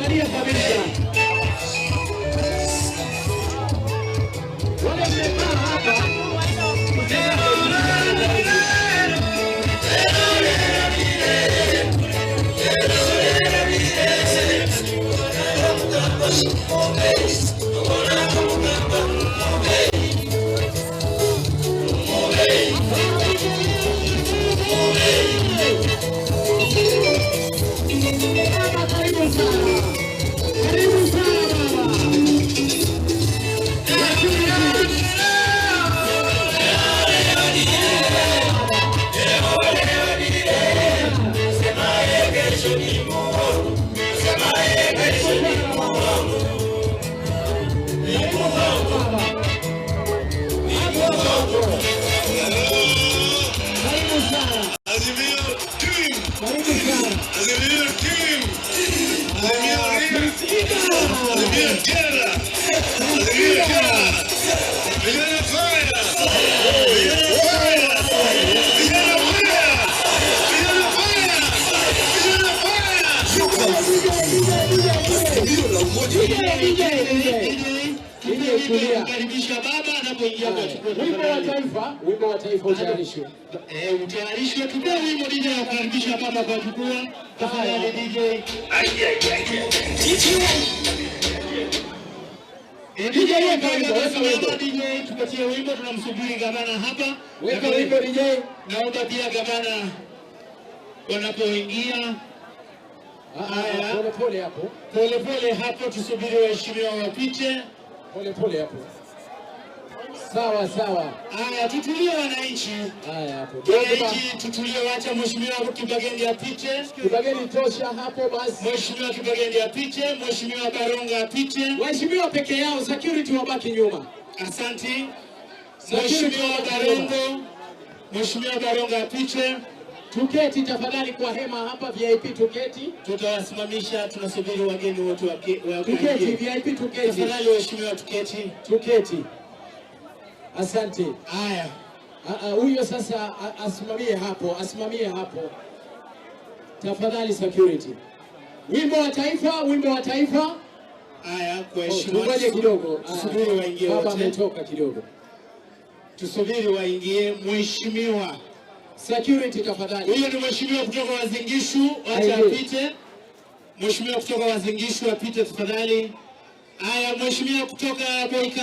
Angalia kabisa. Wale mmekaa hapa Baba, karibu sana. Karibu sana baba. Karibu sana. Azimio team! Karibu sana. Azimio team! Azimio Ria! Azimio Tierra! Azimio Tierra! Vijana fire! Vijana fire! Vijana fire! Vijana fire! Vijana fire! DJ, DJ, DJ. Tulia. Karibisha baba anapoingia kwa chukua. Wimbo wa taifa, wimbo wa taifa utayarishwe. Eh, utayarishwe tupewe wimbo DJ wa kukaribisha baba kwa jukwaa. Tafadhali DJ. Eh, DJ, weka weka wimbo, weka wimbo. DJ, tupatie wimbo, tunamsubiri gavana hapa. Weka wimbo DJ. Naomba pia gavana wanapoingia Ah, pole pole hapo. pole pole hapo, tusubiri waheshimiwa wapite. Pole pole hapo. Sawa sawa. Haya, tutulie wananchi. Haya hapo. Dogma. Wananchi tutulie, wacha mheshimiwa Kibagendi apite. Kibageni tosha hapo basi. Mheshimiwa Kibagendi apite, Mheshimiwa Baronga apite. Waheshimiwa peke yao, security wabaki nyuma. Asante. Security Mheshimiwa wabaki nyuma. Barongo, Mheshimiwa Baronga apite. Tuketi tafadhali kwa hema hapa VIP tuketi. Tutawasimamisha, tunasubiri wageni wote Tuketi waingie. VIP tuketi. Tafadhali waheshimiwa tuketi. Tuketi. Asante. Haya, Ah, ah, huyo sasa asimamie hapo, asimamie hapo. Tafadhali security. Wimbo wa taifa, wimbo wa taifa. Haya, kwa Oh, heshima. tungoje kidogo. Ah, Tusubiri waingie Baba wote. ametoka kidogo. Tusubiri waingie. Mheshimiwa Security tafadhali. huyo ni mheshimiwa kutoka Uasin Gishu, wacha Aingie. apite. Mheshimiwa kutoka Uasin Gishu apite tafadhali. Haya, mheshimiwa kutoka Boika.